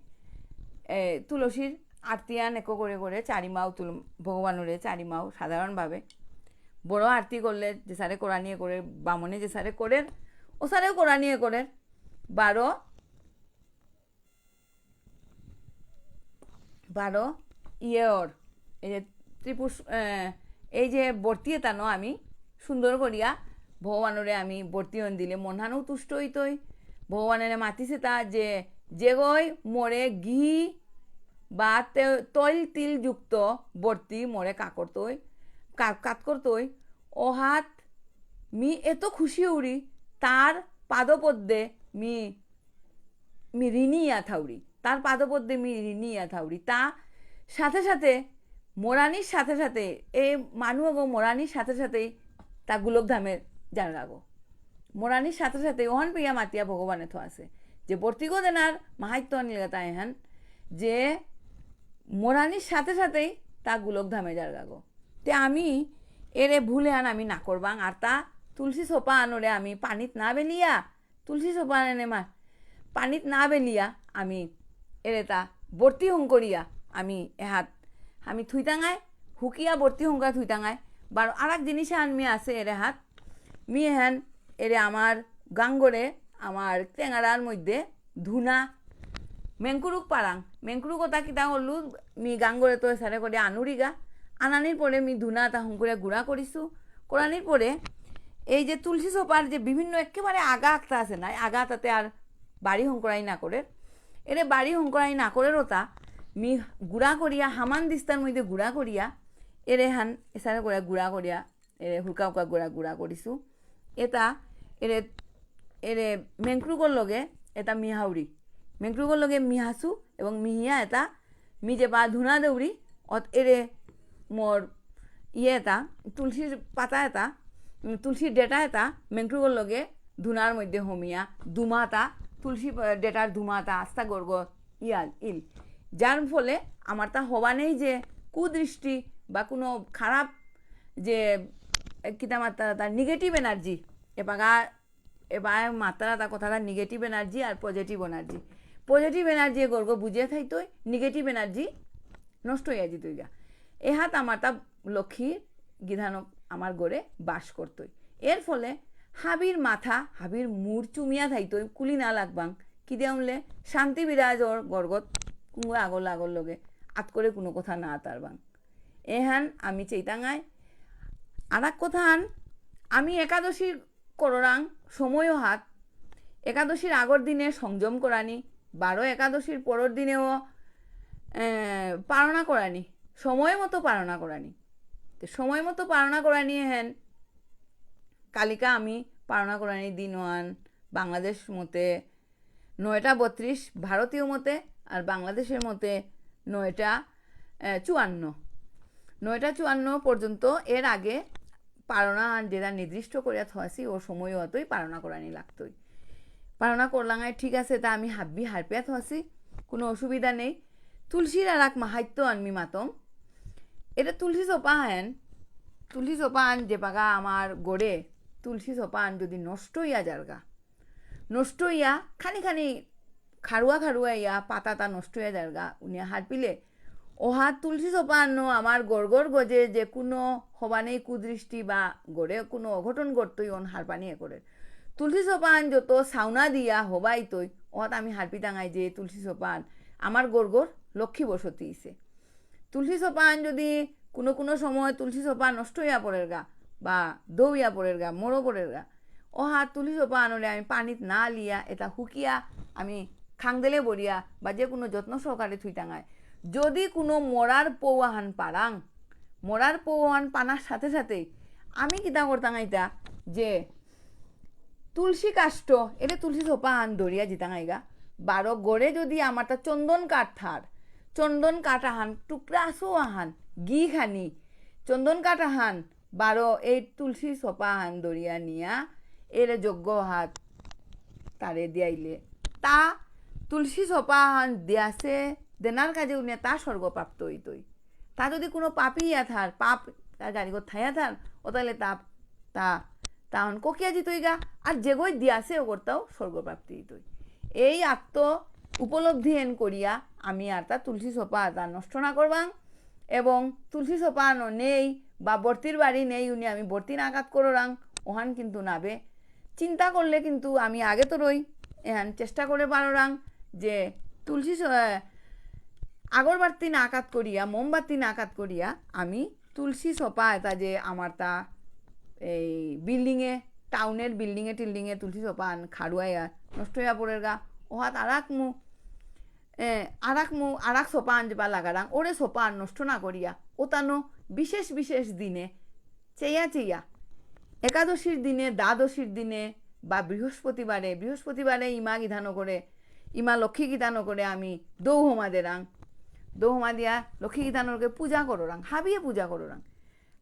এ, তুলসীর আরতিয়ান একো করে করে চারিমাও তুল-, ভগবানরে চারিমাও সাধারণভাবে। বড় আরতি করলে যেসারে করানি একরের, বামনে যেসারে করের, ওসারেও করানি একরের। বারো বারো ইয়ের, এই যে ত্রিপুর, এ, এই যে বর্তি এতা ন আমি সুন্দর করিয়া ভগবানরে আমি বর্তি অন দিলে মনহানও তুষ্ট হইতই। ভগবানরে মাতিছে তা যে, "যেগই মোরে ঘি বা তে-, তৈল তিল যুক্ত বর্তি মোরে কাকরতই, কা-, কাত করতই, অহাত মি এত খুশি উড়ি, তার পাদপদ্মে মি মি ঋণী ইয়া থাউরি, তার পাদপদ্মে মি ঋণী ইয়া থাউরি।" তা সাথে সাথে, মরানির সাথে সাথে, এ মানু আগো মরানির সাথে সাথেই তা গোলক ধামে যারগাগো। মরানির সাথে সাথে ওহান পেয়া মাতিয়া ভগবানে থো আছে। যে বর্তিগো দেনার মাহাত্ম্য নিলগা তা এহান, যে মরানির সাথে সাথেই তা গোলক ধামে যারগাগো। তে আমি এরে ভুল এহান আমি না করবাং, আর তা তুলসী সোপা আনরে আমি পানিত না বেলিয়া, তুলসী সোপা আনে মা, পানিত না বেলিয়া আমি এরে তা বর্তি হংকরিয়া আমি এহাত আমি থুইতাঙায়, হুকিয়া বর্তি হংকা থুইতাঙায়। বারো আরাক জিনিস আন মি আছে এরে হাত, মি এহান এরে আমার গাঙ্গরে আমার টেঙারার মধ্যে ধুনা মেংকুরুক পারাং, মেংকুরুক ওতা কিতা করলু, মি গাঙ্গরে তো এসারে করে আনুরিগা, আনানির পরে মি ধুনা তা হংকরে গুড়া করিছু, করানির পরে এই যে তুলসী সোপার যে বিভিন্ন একেবারে আগা আক্তা আছে না, আগা তাতে আর বাড়ি হংকরাই না করে, এরে বাড়ি হংকরাই না করে রোতা, মি গুড়া করিয়া, হামান দিস্তার মধ্যে গুড়া করিয়া, এরে হান এসারে করে গুড়া করিয়া, এরে হুকা হুকা গুড়া গুড়া করিছু। এতা এরে, এরে মেংক্রুগর লগে এতা মিহাউরি। মেংক্রুগর লগে মিহাসু এবং মিহিয়া এতা মি যে বা ধুনা দেউরি, অত এরে মোর ইয়ে এতা, তুলসীর পাতা এতা, উম, তুলসীর ডেটা এতা মেংক্রুগর লগে ধুনার মধ্যে হমিয়া, ধুমাতা, তুলসী, আহ, ডেটার ধুমাতা আস্তা গর্গ ইয়াল, ইল। যার ফলে আমার তা হবা নেই যে কুদৃষ্টি বা কোনো খারাপ যে, এ, কিতা মাত্রা তার negative energy, এবাগা, এবার মাত্রা তা কথা তা negative energy আর positive energy। Positive energy Garg বুঝিয়া থাইতই, negative energy নষ্ট হইয়া যিতইগা। এহাত আমার তা লক্ষ্মী গিধানক আমার গড়ে বাস করতই। এর ফলে হাবির মাথা, হাবির মুর চুমিয়া থাইতই, কুলি না লাগবাং। কি দিয়া উনলে শান্তি বিরাজ ওর গর্গত কুঙ্গ আগল আগল লগে আত করে কোনো কথা না আতারবাং। এহান আমি চেইতাঙাই। আর এক কথা আন, আমি একাদশীর কররাং সময় হাত, একাদশীর আগর দিনে সংযম করানি, বারো একাদশীর পরর দিনেও, এ, পালনা করানি, সময় মতো পালনা করানি। তো সময় মতো পালনা করানি হেন, কালিকা আমি পালনা করানি দিন ওয়ান, বাংলাদেশ মতে নয়টা বত্রিশ ভারতীয় মতে, আর বাংলাদেশের মতে নয়টা, এ, চুয়ান্ন। নয়টা চুয়ান্ন পর্যন্ত, এর আগে পালনা যেটা নির্দিষ্ট করিয়া থোয়াছি, ও সময় অতই পালনা করানি লাগতই। পালনা করলাঙায় ঠিক আছে, তা আমি হাব্বি হারপিয়া থোয়াছি, কোনো অসুবিধা নেই। তুলসীর আর এক মাহাত্ম্য আনমি মাতং। এটা তুলসী সোপা হেন, তুলসী সোপা আন যে পাগা আমার গড়ে, তুলসী সোপা আন যদি নষ্ট হইয়া যারগা, নষ্ট হইয়া খানি খানি খারুয়া খারুয়া ইয়া পাতা তা নষ্ট হইয়া যারগা, উনিয়া হারপিলে, ওহা তুলসী সোপা আনো আমার গড়গড় গজে যে কোনো হবানেই কুদৃষ্টি বা গড়ে কোনো অঘটন ঘটতই অন হারপানি এ করে। তুলসী সোপা আন যত সাউনা দিয়া হবাইতই, ওহাত আমি হারপিতাঙাই যে তুলসী সোপা আন আমার গড়গড় লক্ষ্মী বসতি ইসে। তুলসী সোপা আন যদি কোনো কোনো সময় তুলসী সোপা নষ্ট হইয়া পড়েরগা বা দৌইয়া পড়েরগা, মরো পড়েরগা, ওহা তুলসী সোপা আনলে আমি পানিত না লিয়া, এটা হুকিয়া আমি খাংদেলে বরিয়া বা যে কোনো যত্ন সহকারে থুইতাঙায়। যদি কোনো মরার পৌহান পারাং, মরার পৌহান পানার সাথে সাথেই আমি কিতা করতাঙাইতা যে তুলসী কাষ্ঠ, এরে তুলসী সোপা আহান ধরিয়া জিতাঙাইগা। বারো গড়ে যদি আমার তা চন্দন কাঠ থার, চন্দন কাঠ আহান, টুকরা আসো আহান, ঘি খানি, চন্দন কাঠ আহান, বারো এই তুলসী সোপা আহান ধরিয়া নিয়া, এরে যজ্ঞ হাত তারে দিয়াইলে, তা তুলসী সোপা আহান দিয়াছে, দেনার কাজে উনি তা স্বর্গ প্রাপ্ত হইতই। তা যদি কোনো পাপী ইয়া থার, পাপ তা জানি থাইয়া থার, ও তাহলে তা, তা, তা অন ককিয়া জিতইগা, আর যেগই দিয়াছে ও করতাও স্বর্গ প্রাপ্তি হইতই। এই আত্ম উপলব্ধি এন করিয়া আমি আর তা তুলসী সোপা তা নষ্ট না করবাং, এবং তুলসী সোপা ন নেই বা বর্তির বাড়ি নেই উনি আমি বর্তি না কাত কররাং, ওহান কিন্তু নাবে। চিন্তা করলে কিন্তু আমি আগে তো রই, এহান চেষ্টা করে পাররাং যে তুলসী স-, আগরবাতি না কাত করিয়া, মোমবাতি না কাত করিয়া আমি তুলসী সোপা এটা যে আমার তা এই বিল্ডিংয়ে, টাউনের বিল্ডিংয়ে টিল্ডিংয়ে তুলসী সোপা আন খাড়ুয়াইয়া নষ্ট হইয়া পড়ের গা, ওহাত আরাক মু, এ, আরাক মু, আরাক সোপা আন যেবা লাগারাং, ওরে সোপা আন নষ্ট না করিয়া, ওতানো বিশেষ বিশেষ দিনে চেয়া চেয়া, একাদশীর দিনে, দ্বাদশীর দিনে বা বৃহস্পতিবারে, বৃহস্পতিবারে ইমা গিধানো করে, ইমা লক্ষ্মী গিধানো করে আমি দৌ হোমা দেরাং, দৌ হোমা দিয়া লক্ষ্মী গিধানোরকে পূজা কররাং, হাবিয়ে পূজা কররাং।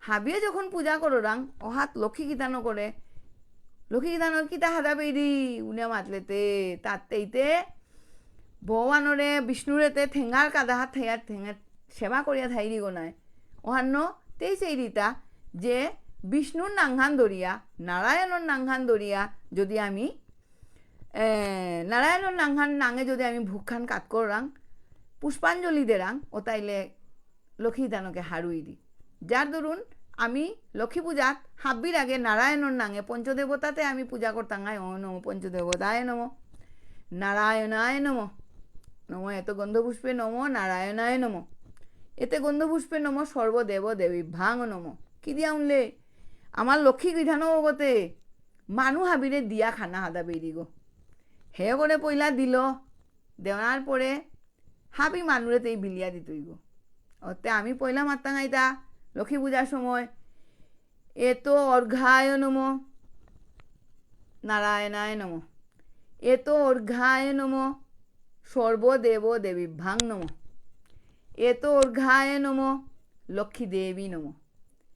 হাবিয়ে যখন পূজা কররাং, ওহাত লক্ষ্মী গিধানো করে, লক্ষ্মী গিধানোর কিতা হাদা বেরি, উনি মাতলেতে, তাতেইতে, ভগবানরে, বিষ্ণুরেতে, ঠেঙ্গার কাদা হাত থাইয়া, ঠেঙ্গার সেবা করিয়া থাইরি গো নাই। ওহান্ন, তেই সেই রীতা, যে বিষ্ণুর নাঙহান ধরিয়া, নারায়ণর নাঙহান ধরিয়া, যদি আমি, এ, নারায়ণর নাঙহান নাঙে যদি আমি ভুকহান কাত কররাং, পুষ্পাঞ্জলি দেরাং, ও তাইলে লক্ষ্মী গিধানোকে হারুই দি। যার দরুন আমি লক্ষ্মী পূজাত হাব্বির আগে নারায়ণর নাঙে পঞ্চদেবতাতে আমি পূজা করতাঙাই, ও নমো পঞ্চদেবতায় নমো, নারায়ণায় নমো, নমো এত গন্ধপুষ্পে নমো, নারায়ণায় নমো, এতে গন্ধপুষ্পে নমো, সর্বদেব দেবীভ্যাং নমো। কি দিয়া উনলে? আমার লক্ষ্মী গিধানো ওগতে মানু হাবিরে দিয়া খানা হাদা বেরি গো। হে করে পইলা দিল, দেওয়ার পরে হাবি মানুরে তেই বিলিয়া দিতই গো। অতে আমি পয়লা মাত্তাঙাইতা লক্ষ্মী পূজার সময়, এত অর্ঘায় নমো, নারায়ণায় নমো, এত অর্ঘায় নমো, সর্বদেব দেবীভ্যাং নমো, এত অর্ঘায় নমো, লক্ষ্মী দেবী নমো।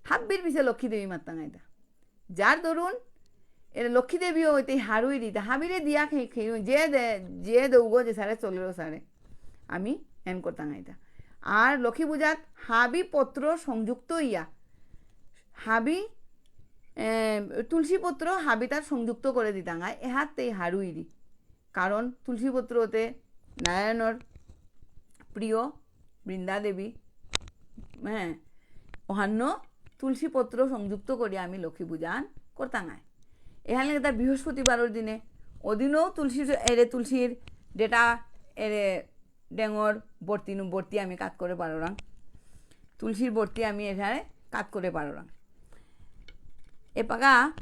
হাব্বির পিছে লক্ষ্মী দেবী মাত্তাঙাইতা। যার দরুন, এর লক্ষ্মী দেবীও হইতে হারুই দিতা, হাবিরে দিয়া খে-, খেয়ে, যে দে-, যে দৌগ যে সারে চলেরও সারে। আমি এন করতাঙাইতা। আর লক্ষ্মী পূজাত হাবি পত্র সংযুক্ত ইয়া, হাবি, এ, তুলসী পত্র হাবি তার সংযুক্ত করে দিতাঙাই, এহাত তেই হারুই দি। কারণ তুলসী পত্রতে নারায়ণর প্রিয় বৃন্দা দেবী, হ্যাঁ, অহান্য তুলসী পত্র সংযুক্ত করে আমি লক্ষ্মী পূজান করতাঙাই। এহান লাগে তার বৃহস্পতিবারর দিনে, ওদিনও তুলসীর, এরে তুলসীর ডেটা, এরে ডেঙর বর্তি নু-, বর্তি আমি কাত করে পাররাং। তুলসীর বর্তি আমি এখানে কাত করে পাররাং। এপাগা,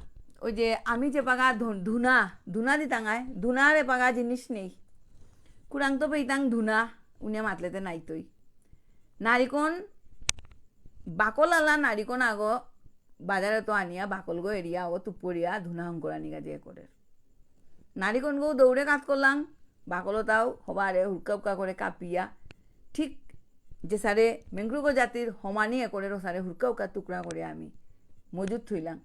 ওই যে আমি যে পাগা ধন-, ধুনা, ধুনা দিতাঙায়, ধুনার এপাগা জিনিস নেই। কুরাং তো পেইতাং ধুনা, উনি মাতলেতে নাইতই। নারিকন, বাকল আলা নারিকন আগো, বাজারে তো আনিয়া, বাকল গো এরিয়া আগো, তুপুরিয়া, ধুনা হংকরানি গাজে করে। নারিকন গো দৌড়ে কাত করলাং, বাকলতাও হবারে হুরকা হুরকা করে কাপিয়া, ঠিক যে সারে মেংগ্রুগো জাতির হমানি একরে রসারে হুরকা হুরকা টুকরা করে আমি মজুত থইলাং।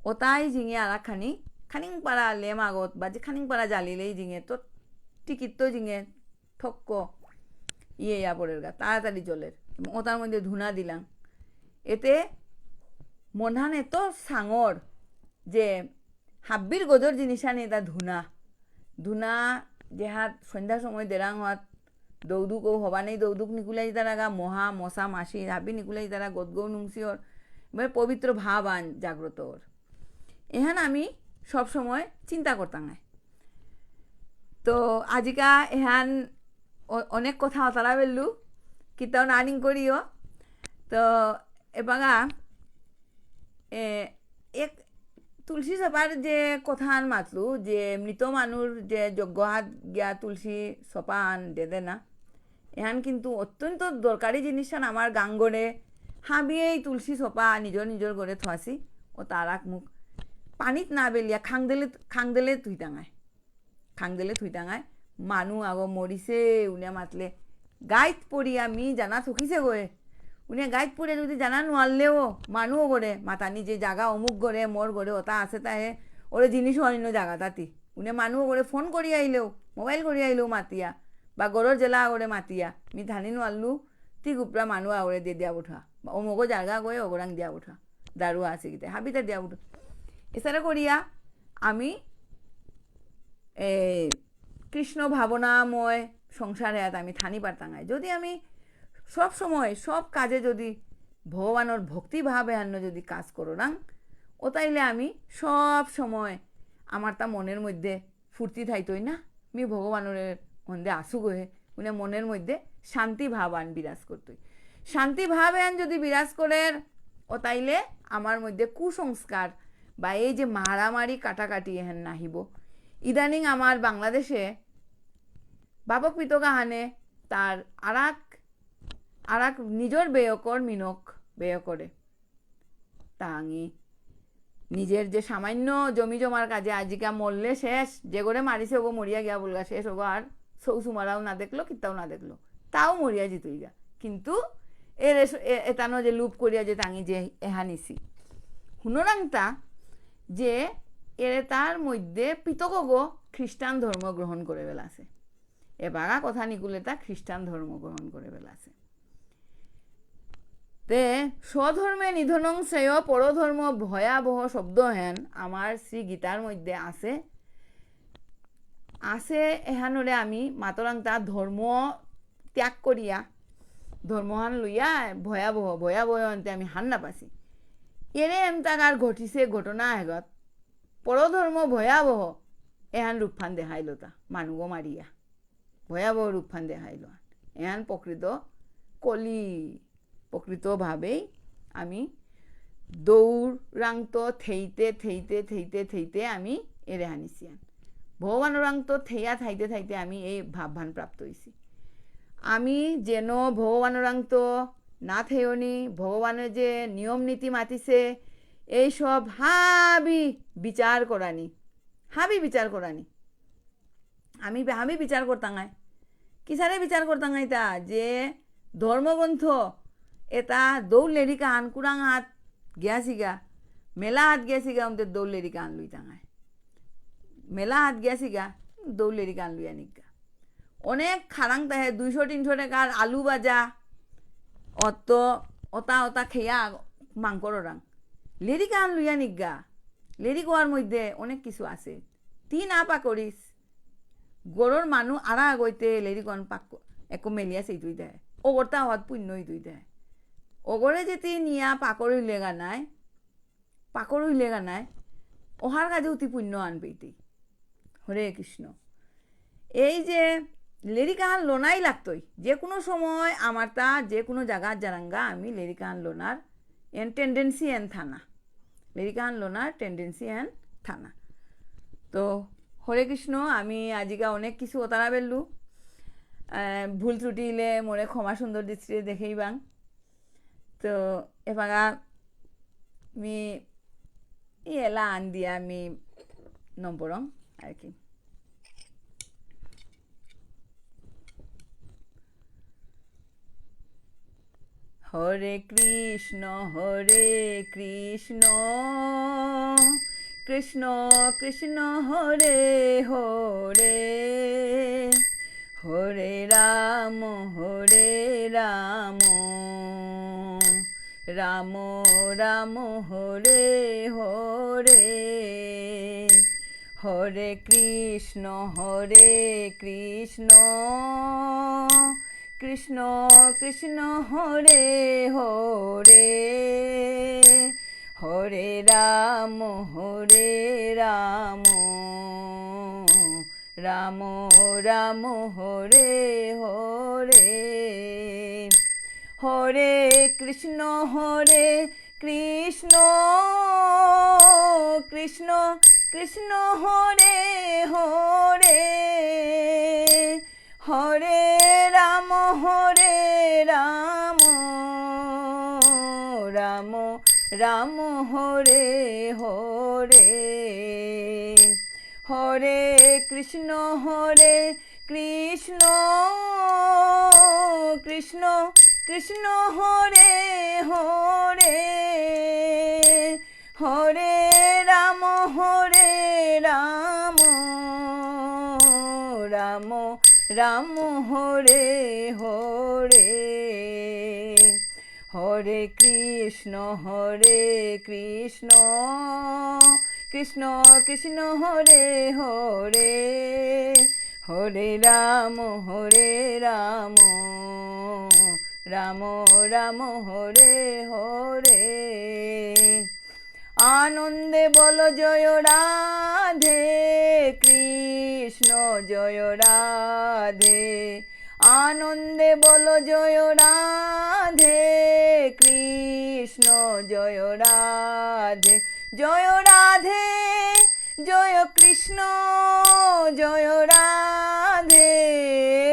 ওতাই জিঙে আরাখানি, খানিং পারা লেম আগত, বা যে খানিং পারা জালিলেই জিঙে, তো টিকিট তো জিঙে, ঠক্ক, ইয়ে ইয়া পড়ের গা, তাড়াতাড়ি জলের। এবং ওতার মধ্যে ধুনা দিলাং। এতে মনহান এত সাঙর যে হাব্বির গজর জিনিস আনি এটা ধুনা। ধুনা যেহাত সন্ধ্যা সময় দেরাং হাত দৌদুক ও হবা নেই দৌদুক নিকুলাই তারা গা মহা, মশা, মাসি, হাব্বি নিকুলাই তারা গদগৌ নুংসিওর। মানে পবিত্র ভাব আন জাগ্রত ওর। এহান আমি সব সময় চিন্তা করতাম। তো আজিকা এহান অ-, অনেক কথা অতারা বেললু, কিতাও নানিং করিও। তো এবাগা, এ, এক তুলসী সপার যে কথা আন মাতলু, যে মৃত মানুর যে যজ্ঞ হাত গিয়া তুলসী সপা আন দে দে না, এহান কিন্তু অত্যন্ত দরকারি জিনিস আন আমার গাঙ্গরে, হাবিয়েই তুলসী সপা নিজর নিজর ঘরে থোয়াসি, ও তারাক মুখ। পানিত না বেলিয়া খাংদেলে, খাংদেলে থুইতাঙায়। খাংদেলে থুইতাঙায়। মানু আগো মরিছে, উনিয়া মাতলে, গাইত পড়িয়া মি জানা থকিছে গয়ে। উনিয়া গাইত পড়িয়া যদি জানা নোয়ারলেও, মানু ওগরে, মাতানি যে জাগা অমুক গরে, মোর গরে, ওতা আছে তাহে, ওরে জিনিস অন্য জাগা তাতি। উনিয়া মানু ওগরে ফোন করিয়া আইলেও, মোবাইল করিয়া আইলেও মাতিয়া, বা গরর জেলা আগরে মাতিয়া, মি থানি নোয়ারলু, তি গুপরা মানু আগরে দিয়ে দিয়া উঠা, বা অমুক জাগা গয়ে ওগরাং দিয়া উঠা। দারুয়া আছে কিতা, হাবিতা দিয়া উঠো। এছাড়া করিয়া আমি, এ, কৃষ্ণ ভাবনাময় সংসার এহাত আমি থানি পারতাঙাই। যদি আমি সব সময়, সব কাজে যদি ভগবানর ভক্তি ভাব এহান্ন যদি কাজ কররাং, ও তাইলে আমি সব সময় আমার তা মনের মধ্যে ফুর্তি থাইতই না, মি ভগবানরে হন্দে আসু গহে, মানে মনের মধ্যে শান্তি ভাব আন বিরাজ করতই। শান্তি ভাব আন যদি বিরাজ করের, ও তাইলে আমার মধ্যে কুসংস্কার বা এই যে মারামারি কাটাকাটি এহান নাহিব। ইদানিং আমার বাংলাদেশে বাপক পিতক আহানে তার আরাক, আরাক নিজর বেয়কর মিনক বেয় করে। তাঙি নিজের যে সামান্য জমি জমার কাজে আজিকা মরলে শেষ, যে গরে মারিছে ওগো মরিয়া গিয়া বুলগা শেষ, ওগো আর সৌ সুমারাও না দেখলো, কিত্তাও না দেখলো, তাও মরিয়া জিতুইগা। কিন্তু এর এস-, এ-, এতানো যে লুপ করিয়া যে তাঙি যে এহানিসি। হুনরাংতা যে এরে তার মধ্যে পিতকগো খ্রিস্টান ধর্ম গ্রহণ করে বেলাছে। এবাগা কথা নিকুলে তা খ্রিস্টান ধর্ম গ্রহণ করে বেলাছে। তে স্বধর্মে নিধনং শ্রেয় পরধর্ম ভয়াবহ শব্দ হেন আমার শ্রী গীতার মধ্যে আছে। আছে এহানরে আমি মাতরাং তা ধর্ম ত্যাগ করিয়া, ধর্মহান লইয়া ভয়াবহ, ভয়াবহ আনতে আমি হান্না পাসি। এরে এম তাগার ঘটিছে ঘটনা এগত, পরধর্ম ভয়াবহ, এহান রূপহান দেখাইল তা, মানুগো মারিয়া। ভয়াবহ রূপহান দেখাইল। এহান প্রকৃত কলি, প্রকৃতভাবেই আমি দৌরাংত থেইতে, থেইতে, থেইতে, থেইতে আমি এরে হানিসিয়ান। ভগবানরাংত থেইয়া থাইতে, থাইতে আমি এই ভাবহান প্রাপ্ত হইছি। আমি যেন ভগবানরাংত না থেয়নি, ভগবানে যে নিয়ম নীতি মাতিছে, এই সব হাবি বিচার করানি, হাবি বিচার করানি। আমি, আমি বিচার করতাঙাই। কিসারে বিচার করতাঙাই তা? যে ধর্মগ্রন্থ এতা দৌ লেরিক আহান কুরাং হাত গিয়াসিগা, মেলা হাত গিয়াসিগা, উনতে দৌ লেরিক আহান লুইতাঙাই। মেলা হাত গিয়াসিগা, দৌ লেরিক আহান লুইয়া নিগা। অনেক খারাং তাহে দুইশো তিনশো টাকার আলু ভাজা, অত, অতা, অতা খেয়া মাংকররাং। লেরিক আহান লুইয়া নিগা। লেরিক ওয়ার মধ্যে অনেক কিছু আছে। তি না পাকরিস, গরর মানু আরা আগইতে লেরিকন পাক, একো মেলিয়া সেই তুই দেয়। ও গরতা হওয়াত পুণ্য হই তুই দেয়। ওগরে যে তি নিয়া পাকরিলেগা নাই, পাকরিলেগা নাই, ওহার কাজে অতি পুণ্য আনবে তি। হরে কৃষ্ণ। এই যে লেরিকাহান লোনাই লাগতই, যে কোনো সময় আমার তা যে কোনো জায়গা জারাঙ্গা আমি লেরিকাহান লোনার এন tendency এন থানা। লেরিকাহান লোনার tendency এন থানা। তো হরে কৃষ্ণ, আমি আজিকা অনেক কিছু ওতারা বেললু। আহ, ভুল ত্রুটি হইলে মোরে ক্ষমা সুন্দর দৃষ্টিতে দেখেইবাং। তো এবাকা মি ইয়েলা আন দিয়া মি নম্বরং আর কি। হরে কৃষ্ণ, হরে কৃষ্ণ, কৃষ্ণ কৃষ্ণ, হরে হরে, হরে রাম, হরে রাম, রাম রাম, হরে হরে। হরে কৃষ্ণ, হরে কৃষ্ণ, কৃষ্ণ কৃষ্ণ, হরে হরে, হরে রাম, হরে রাম, রাম রাম, হরে হরে। হরে কৃষ্ণ, হরে কৃষ্ণ, কৃষ্ণ কৃষ্ণ, হরে হরে, হরে রাম, হরে রাম, রাম রাম হরে হরে। হরে কৃষ্ণ হরে কৃষ্ণ, কৃষ্ণ কৃষ্ণ হরে হরে। হরে রাম হরে রাম, রাম রাম হরে হরে। হরে কৃষ্ণ হরে কৃষ্ণ, কৃষ্ণ কৃষ্ণ হরে হরে। হরে রাম হরে রাম, রাম রাম হরে হরে। আনন্দে বল জয় রাধে কৃষ্ণ জয় রাধে। আনন্দে বল জয় রাধে কৃষ্ণ জয় রাধে। জয় রাধে জয় কৃষ্ণ জয় রাধে।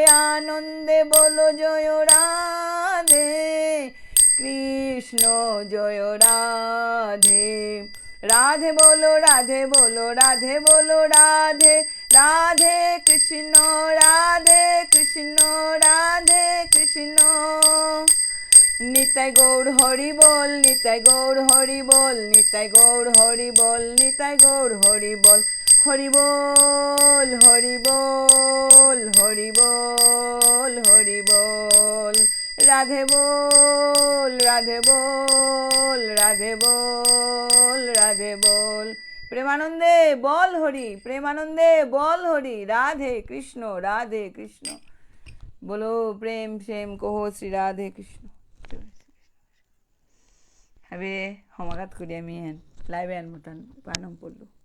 আনন্দে বল জয় রাধে কৃষ্ণ জয় রাধে। রাধে বল রাধে বল রাধে বল রাধে। রাধে কৃষ্ণ রাধে কৃষ্ণ রাধে কৃষ্ণ। নিতাই গৌর হরি বল, নিতাই গৌর হরি বল, নিতাই গৌর হরি বল, নিতাই গৌর হরি বল। হরি বল হরি বল হরি বল হরি বল। রাধে বল রাধে বল রাধে বল রাধে বল। প্রেমানন্দে বল হরি, প্রেমানন্দে বল হরি। রাধে কৃষ্ণ রাধে কৃষ্ণ। বলো প্রেম প্রেম কহো শ্রী রাধে কৃষ্ণ। আবে হমাগাত করি আমি এন, লাইভে এন মতন পানম পড়লু।